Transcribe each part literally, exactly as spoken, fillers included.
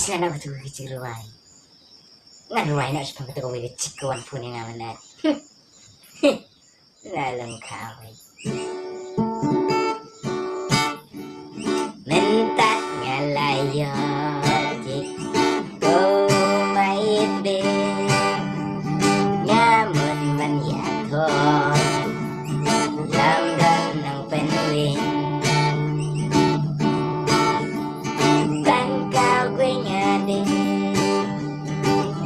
Tang na katu ka jingrwai. Ngan rwai na shaphang katu kawei ka chick ka wan phone ïa nga mynta. Na lang kawei. Mynta nga la ïoh chick. Oh my babe. Nga mut ban ïathuh. Lam don nang pynwin. Tang kawei nga dei.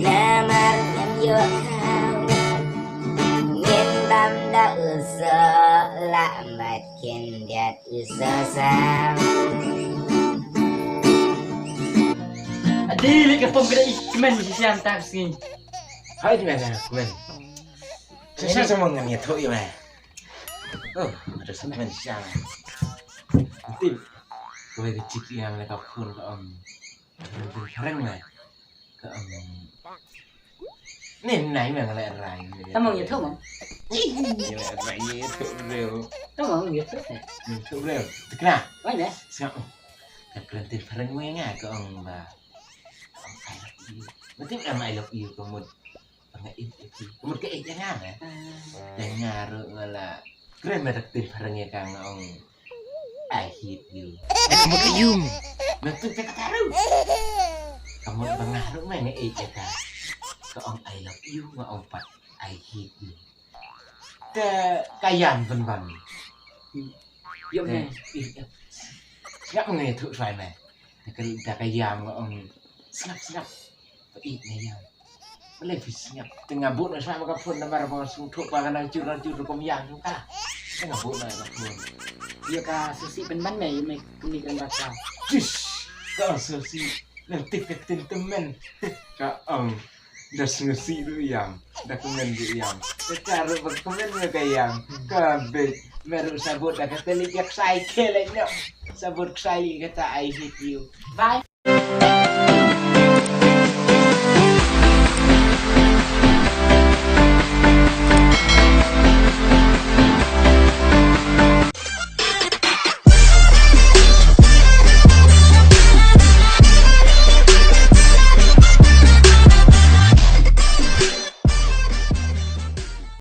Namar ngam ïoh khaw. Ngin bam da u soh lah bad khyndiat u soh sam. Adi lei ka pom ka dei i kmen shisha mynta ka sngi. Hai di mana kmen. Shisha sama ngam ïathuh ïa me. Oh, ada kmen shisha. Nanti kawei ka chick ïa me la ka phone ka ong. Ka ong. Ni nai me nga la rai. Tang ma ïathuh mo. Ih, nga la rai ïathuh briew. Tang ma ïathuh. Ïathuh briew. Te kane. Oi ne. Sngap. Ka kren tin phareng me nga ka ong ba. Ka ong I love you. Mesti em I love you ka mut. Ka nga ïeit ïa ki. Ka mut ka ïeit ïa nga ne. Ïa nga ruh nga la kren me da ka tin phareng ïa ka nga ong. I hate you. Ka mut ka ïum. Nangtu te kata ruh. Ka mut ba nga ruh me nga ïeit ïa ka. Ka ong I love you, nga ong pat I hate you. Te ka ïam pynban. Ïam ne. Sngap nga ïathuh shuwa me. Te ka, te ka ïam nga ong sngap sngap. Ba ïeit ne ïam. Balei phi sngap? Te nga bud na shuwa ba ka phone namar ba nga sngewthuh ba ka nang jur nang jur rukom ïam jong ka. Te nga bud na ka phone. Ïa ka sngewsih pynban me ïa me kane ka nang ka. Tis. Ka sngewsih. Nang tip ka ktien tymmen. Ka ong. Da sngewsih ruh ïam. Da kmen ruh ïam. Ka ruh ba kmen ruh ka ïam. Ka bit. Me ruh sa bud da ka teli ïa ksai kele nyok. Sa bud ksai ïa kata I hate you. Bye.